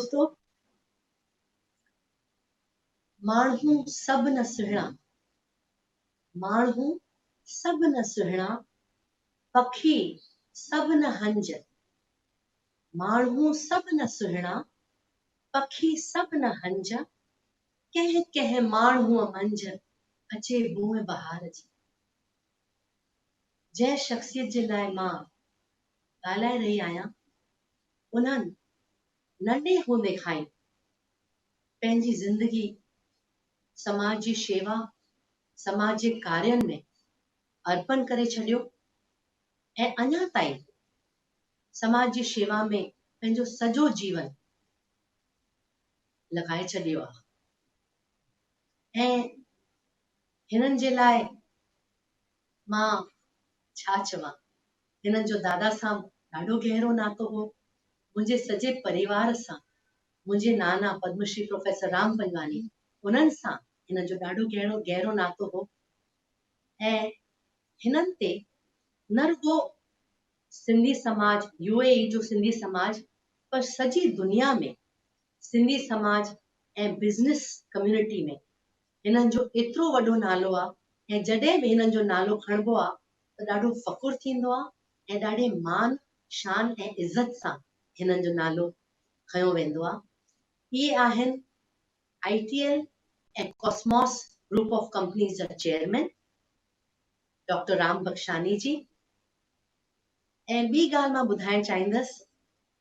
دوستو ماڻهو سڀ نه سهڻا، ماڻهو سڀ نه سهڻا، پکي سڀ نه هنج، ماڻهو سڀ نه سهڻا، پکي سڀ نه هنج، ڪنهن ڪنهن ماڻهوء منجهه اچي بوء بهار جي. جنهن شخصيت جي لاء مان ڳالهائي رهي آهيان، انهن ننڍي هوندي کان ئي پنهنجي زندگي سماج جي شيوا، سماج جي ڪارين ۾ ارپڻ ڪري ڇڏيو ۽ اڃا تائين سماج جي شيوا ۾ پنهنجو سڄو جيون لڳائي ڇڏيو آهي ۽ هنن جي لاء مان ڇا چوان، هنن جو دادا سان ڏاڍو گهرو ناتو هو، منهنجي سڄي پريوار سان، منهنجي نانا پدمشري پروفيسر رام پنجواڻي انهن سان هنن جو ڏاڍو گهرو گهرو ناتو هو ۽ هنن تي نه رڳو سنڌي سماج، يو اي اي جو سنڌي سماج پر سڄي دنيا ۾ سنڌي سماج ۽ بزنس ڪميونٽي ۾ هنن جو ايترو وڏو نالو آ ۽ جڏهن به هنن جو نالو کڻبو آ ته ڏاڍو فخر ٿيندو آ ۽ ڏاڍي مان، شان ۽ عزت سان هنن جو نالو کنيو ويندو آ. اهي آهن I T L ۽ Cosmos group of companies جا چيئرمين ڊاڪٽر رام بخشاني جي ۽ ٻي ڳالهه مان ٻڌائڻ چاهيندس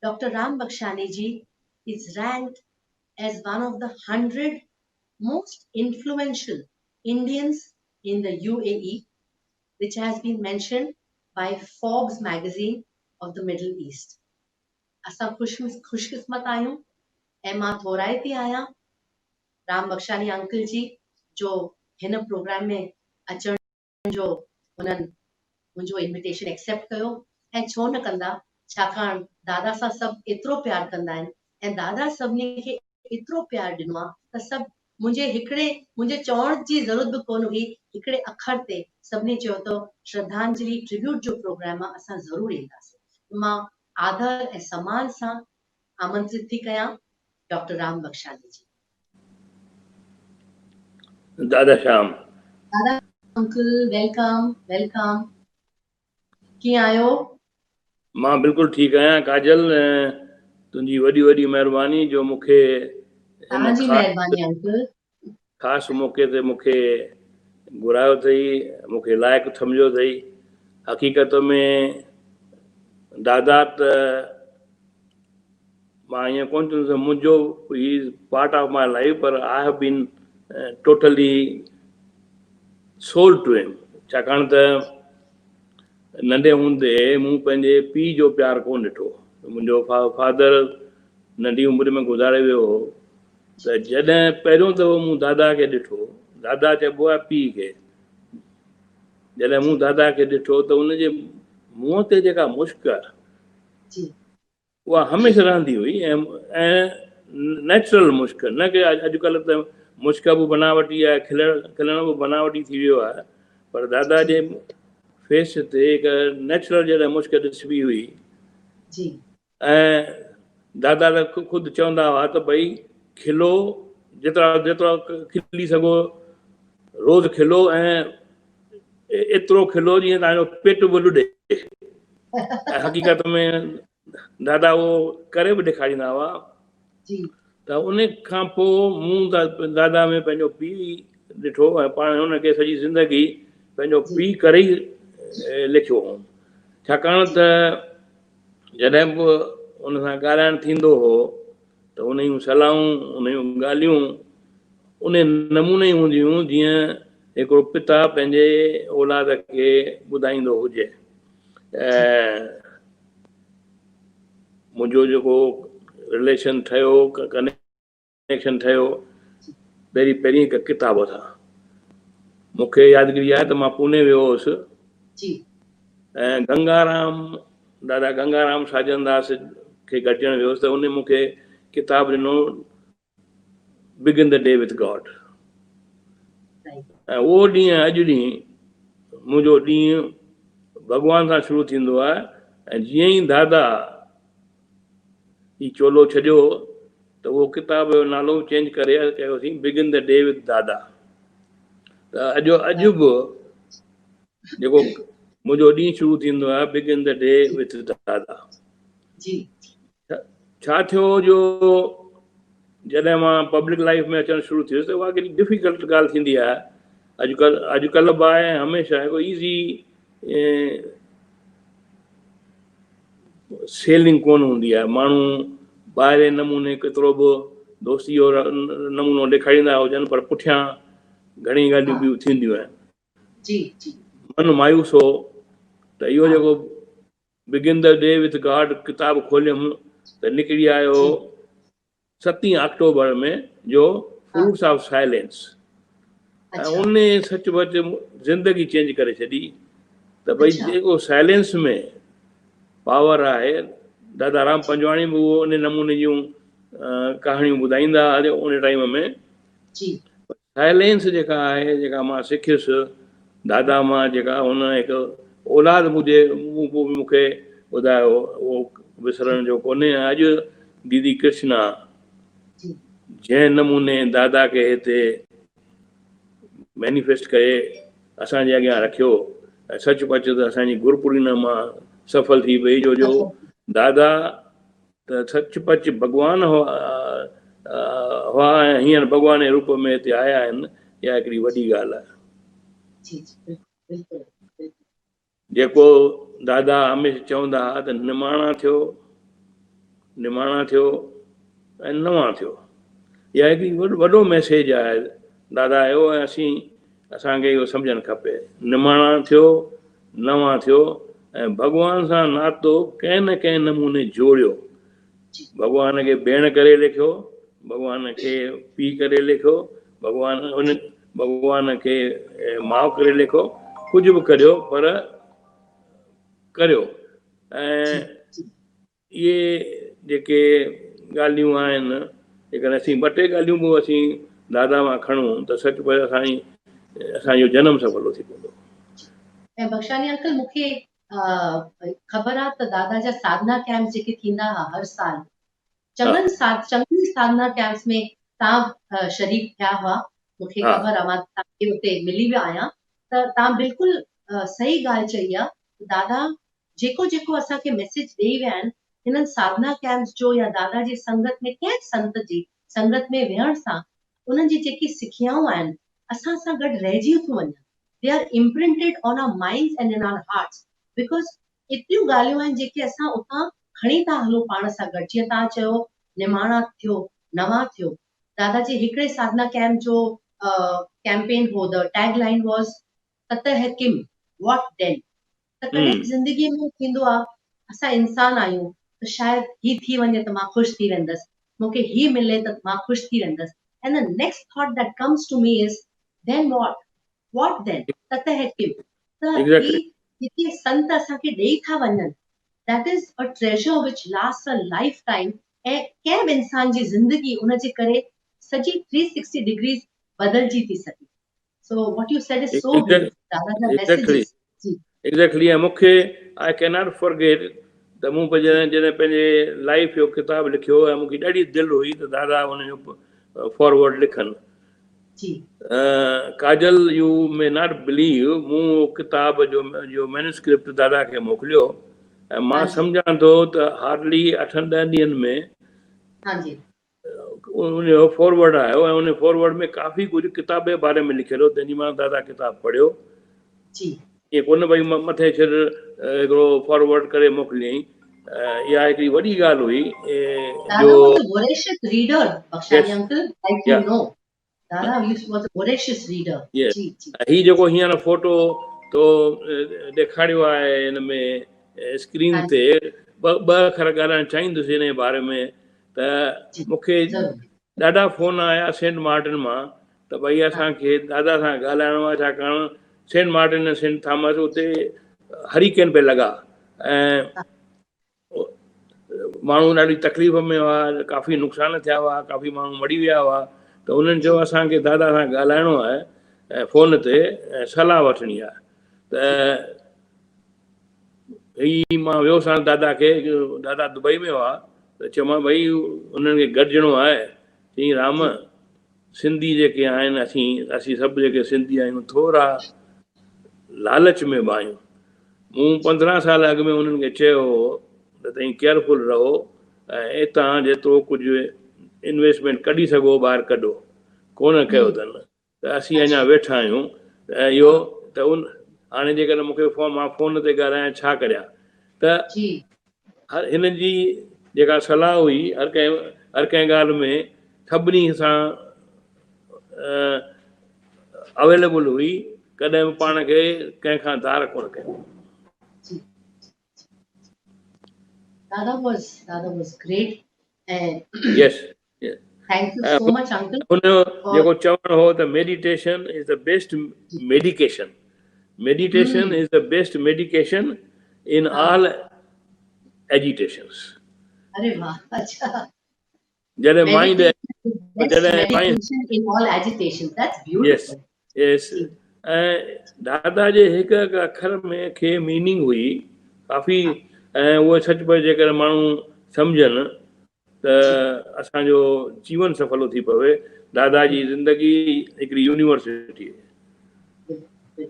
doctor Ram Bakshani ji is ranked as one of the 100 most influential Indians in the U A E which has been mentioned by Forbes magazine of the Middle East. اسان خوش خوش قسمت آهيون ۽ مان ٿورائتي آهيان رام بخشاني انڪل جي جو هن پروگرام ۾ اچڻ جو هنن منهنجو انويٽيشن ايڪسيپٽ ڪيو ۽ ڇو نه ڪندا ڇاڪاڻ دادا سان سڀ ايترو پيار ڪندا آهن ۽ دادا سڀني کي ايترو پيار ڏنو آ ته سڀ منهنجي هڪڙي منهنجي چوڻ جي ضرورت به ڪونه هئي هڪڙي اکر تي سڀني چيو ته شرڌانجلي ٽربيوٽ جو پروگرام آ اسان ضرور اينداسين ته مان آدر ۽ سمان سان آمنترت ٿي ڪيان ڊاڪٽر رام بخشاني جي. دادا شام. دادا انڪل welcome welcome ڪيئن آهيو؟ مان بلڪل ٺيڪ آهيان ڪاجل تنهنجي وڏي وڏي مهرباني جو مون کي هن توهان جي مهرباني انڪل. خاص موقعي تي مون کي گهرايو اٿئي مون کي لائق سمجهيو اٿئي حقيقت ۾ دادا ته مان ائين ڪونه چوندس ته منهنجو he is part of my life per I have been totally sold to him ڇاڪاڻ ته ننڍي هوندي مون پنهنجي پيء جو پيار ڪونه ڏٺو. منهنجو فادر ننڍي عمر ۾ گذاري ويو هو ته جڏهن پهريون دفعو مون دادا کي ڏٺو، دادا چئبو آهي پيء کي، جڏهن مون دادا کي ڏٺو ته ان جي منهن تي جيڪا مشڪ جي. اها هميشه رهندي هئي ۽ نيچرل مشڪ نه ڪي اڄڪلهه ته مشڪ به بناوٽي آهي کلڻ کلڻ به بناوٽي ٿي ويو آهي پر دادا جي فيس تي هڪ نيچرل جڏهن مشڪ ڏسبي هئي جي ۽ دادا ته خود چوندا هئا ته ڀئي کلو جيترا جيترا کلي سگهو روز کلو ۽ ايترو کلو جيئن توهان جو پيٽ به لڏي ۽ حقيقت ۾ دادا اهو ڪري به ڏيکاريندا هئا جي ته ان کان پوء مون دادا ۾ پنهنجو پيء ڏٺو ۽ پاڻ هن کي سڄي زندگي پنهنجو پيء ڪري ئي لکيو هوم ڇاڪاڻ ته جڏهن به ان سان ڳالهائڻ ٿيندو هو ته ان جون صلاحون ان جون ڳالهيون ان نموني ئي هونديون هيون جيئن هڪڙو پتا پنهنجي اولاد کي ٻڌائيندو هجي. منهنجو جيڪو رليشن ٺهيو ڪنيڪشن ٺهيو پهرين پهرين هڪ ڪتاب سان مون کي يادگيري آهي ته مان پوني ويو هوس ۽ گنگارام دادا گنگارام ساجن داس کي گڏجڻ ويو هوس ته ان مون کي ڪتاب ڏنو Begin the Day with God ۽ اهو ڏينهن اڄ ڏينهن منهنجو ڏينهن ڀڳوان سان شروع ٿيندو آهي ۽ جيئن ئي دادا هي چولو ڇڏيو ته اهو ڪتاب جو نالو به چينج ڪري ڪيوسين بگن the D with دادا. ته اڄ اڄ به جيڪو منهنجو ڏينهن شروع ٿيندو آهي بگن the D with دادا. جي. ڇا ٿيو جو جڏهن مان پبلڪ لائيف ۾ اچڻ شروع ٿيس ته اها ڪيڏي ڊفيڪلٽ ڳالهه ٿيندي آهي اڄڪلهه اڄڪلهه به آهي هميشه آهي ڪو ايزي سيلنگ ڪونه هوندي آهي ماڻهو ٻاهرين نموني ڪيترو به دوستي جو نمونو ڏيکاريندا هجن پر پٺيان گهڻي ڳالهيون ٻيون ٿينديون آهن. جي جي. من مايوس هو ته اهو جيڪو بگن the D with God ڪتاب کوليم ته نڪري آيو ستين آڪٽوبر ۾ جو فروٽس آف سائلينس ۽ ان سچ پچ زندگي چينج ڪري ڇڏي ته ڀئي جيڪو سائلينس ۾ پاور آهي. دادا رام پنجواڻي به اهو ان نموني جون ڪهاڻيون ٻڌائيندا هئا ان ٽائيم ۾. سائلينس جيڪا آهي جيڪا مان سکيس دادا مان جيڪا هن هڪ اولاد منهنجي مون کي ٻڌايو اهو وسرڻ جو ڪونهي. اڄ ديدي ڪرشنا جنهن نموني دادا کي هتي مينيفيسٽ ڪري اسان جي اڳيان رکيو ۽ سچ پچ ته اسان جي گرپورينا مان سڦل ٿي پئي جو جو دادا ته سچ پچ ڀڳوان هئا ۽ هينئر ڀڳوان جي روپ ۾ هتي آيا آهن، اها هڪڙي وڏي ڳالهه آهي. جي جي بلڪل بلڪل. جيڪو دادا هميشه چوندا هئا ته نماڻا ٿيو، نماڻا ٿيو ۽ نوان ٿيو. اها هڪڙي وڏو ميسيج آهي دادا جو ۽ اسين اسان کي اهو سمجهڻ کپي. نماڻا ٿيو، نوان ٿيو ۽ ڀڳوان سان ناتو ڪنهن نه ڪنهن نموني جوڙيو. ڀڳوان کي ڀيڻ ڪري ليکيو، ڀڳوان کي پيء ڪري ليکيو، ڀڳوان ان ڀڳوان کي ماء ڪري ليکو، ڪجهه به ڪريو پر ڪريو. ۽ اهي جيڪي ڳالهيون آهن، جيڪڏهن اسين ٻه ٽي ڳالهيون به اسين دادا مان کڻون ته سچ پچ اسان جي اسان جو جنم سڦلو ٿي پوندو. ۽ بخشاڻي انڪل مون کي خبر آ ته دادا جا ساڌنا ڪيمپس جيڪي ٿيندا ها هر سال چڱن چڱن ساڌنا ڪيمپس ۾ تان شريڪ ٿيا هئا مون کي خبر آ مان تان کي اتي ملي ويو آهيان ته تان بلڪل صحيح ڳالهه چئي آ ته دادا جيڪو جيڪو اسان کي ميسيج ڏئي ويا آهن هنن ساڌنا ڪيمپس جو يا دادا جي سنگت ۾ ڪنهن به سنت جي سنگت ۾ ويهڻ سان انهن جي جيڪي سکيائون آهن اسان سان گڏ رهجي ٿيون وڃن they are imprinted on our minds and in our hearts because ايتريون ڳالهيون آهن جيڪي اسان اتان کڻي ٿا هلون پاڻ سان گڏ جيئن توهان چيو نماڻا ٿيو نوان ٿيو دادا جي هڪڙي ساڌنا ڪيمپ جو ڪيمپين هو the tag line was تته ڪم، What then؟ ته ڪڏهن به زندگيء ۾ ٿيندو آ، اسان انسان آهيون ته شايد هي ٿي وڃي ته مان خوش ٿي ويندس، مون کي هي ملي ته مان خوش ٿي ويندس and the next thought that comes to me is then what؟ What then؟ تته ڪم؟ ته هي جيڪي سنت اسان کي ڏئي ٿا وڃن that is a treasure which lasts a life time ۽ ڪنهن به انسان جي زندگي ان جي ڪري سڄي ٿري سڪسٽي ڊگريز بدلجي ٿي سگهي. So what you said is so beautiful. دادا جا ميسيجز. جي. ايگزيڪٽلي ۽ مون کي I ڪين not forget ته مون جڏهن جڏهن پنهنجي لائيف جو ڪتاب لکيو ۽ مون کي ڏاڍي دل هئي ته دادا ان جو فارورڊ لکن. جي. ڪاجل يو مي not بليو مون اهو ڪتاب جو جو مينوسڪرپٽ دادا کي موڪليو ۽ مان سمجهان ٿو ته هارڊلي اٺن ڏهن ڏينهن ۾ هان جي. ان جو فارورڊ آيو ۽ ان فارورڊ ۾ ڪافي ڪجهه ڪتاب جي باري ۾ لکيل هو تنهن جي مان دادا ڪتاب پڙهيو. جي. ائين ڪونه ڀئي مٿي سر هڪڙو فارورڊ ڪري موڪليائين. اها هڪڙي وڏي ڳالهه هئي جو. دادا was a voracious reader Bakhshani uncle like you know Dada was a voracious reader. جي جي. هي جيڪو هينئر فوٽو تو ڏيکاريو آهي هن ۾ اسڪرين تي ٻه اکر ڳالهائڻ چاهيندس ان جي باري ۾ ته مون کي ڏاڍا فون آيا سينٽ مارٽن مان ته ڀئي اسان کي دادا سان ڳالهائڻو آهي ڇاڪاڻ سينٽ مارٽن ۽ سينٽ ٿامس اتي هريڪين پئي لڳا ۽ ماڻهو ڏاڍي تڪليف ۾ هئا، ڪافي نقصان ٿيا هئا، ڪافي ماڻهو مري ويا هئا ته انهن چيو اسان کي دادا سان ڳالهائڻو آهي ۽ فون تي ۽ صلاح وٺڻي آهي ته هي مان ويو سان دادا کي، دادا دبئي ۾ هئا ته چيومان ڀئي انهن کي گڏجڻو آهي. چيائين رام سنڌي جيڪي آهن اسين اسين سڀ جيڪي سنڌي آهيون ٿورا لالچ ۾ به آهيون. مون 15 سال اڳ ۾ انهن کي چيو هو ته تئين ڪيئرفل رهو ۽ اتان جيترو ڪجهه انويسٽمينٽ ڪڍي سگهو ٻاهر ڪڍو. ڪونه ڪيو اٿن. ته اسين اڃا ويٺا آهيون ته اهو ته ان هاڻي جيڪڏهن مون کي فون مان فون تي ڳالهايان ڇا ڪريان ته هر هن جي جيڪا صلاح هئي هر ڪنهن هر ڪنهن ڳالهه ۾ سڀني سان اويليبل هئي ڪڏهن به پاڻ کي ڪنهن کان ڌار ڪونه ڪيو. دادا واز دادا was great ۽ yes thank you so much uncle. هن جو جيڪو چوڻ هو ته meditation is the best medication meditation is the best medication in all agitations. اري واه اچها. جڏهن مائنڊ جڏهن mind in all agitations that's beautiful. Yes ۽ دادا جي هڪ هڪ اکر ۾ کي ميننگ هئي ڪافي ۽ اهو سچ پچ جيڪڏهن ماڻهو سمجهن ته اسان جو جيون سڦلو ٿي پوي. دادا جي زندگي هڪڙي يونيورسٽي آهي.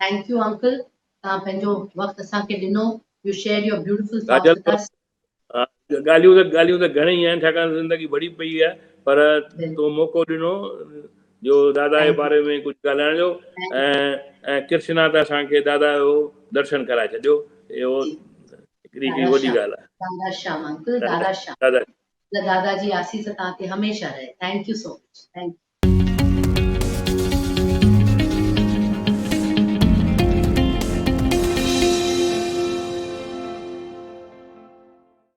Thank you uncle توهان پنهنجو وقت اسان کي ڏنو you share your beautiful thoughts with us. ڳالهيون ته ڳالهيون ته گهڻيئي آهن ڇاڪاڻ ته زندگي ڀري پئي آهي پر تو موقعو ڏنو جو دادا جي باري ۾ ڪجهه ڳالهائڻ جو ۽ ۽ ڪرشنا ته اسان کي دادا جو درشن ڪرائي ڇڏيو اهو هڪڙي هڪڙي وڏي ڳالهه آهي. دادا شيام انڪل دادا شيام دادا جي آسيس توهان تي هميشه رهي thank you so much thank you.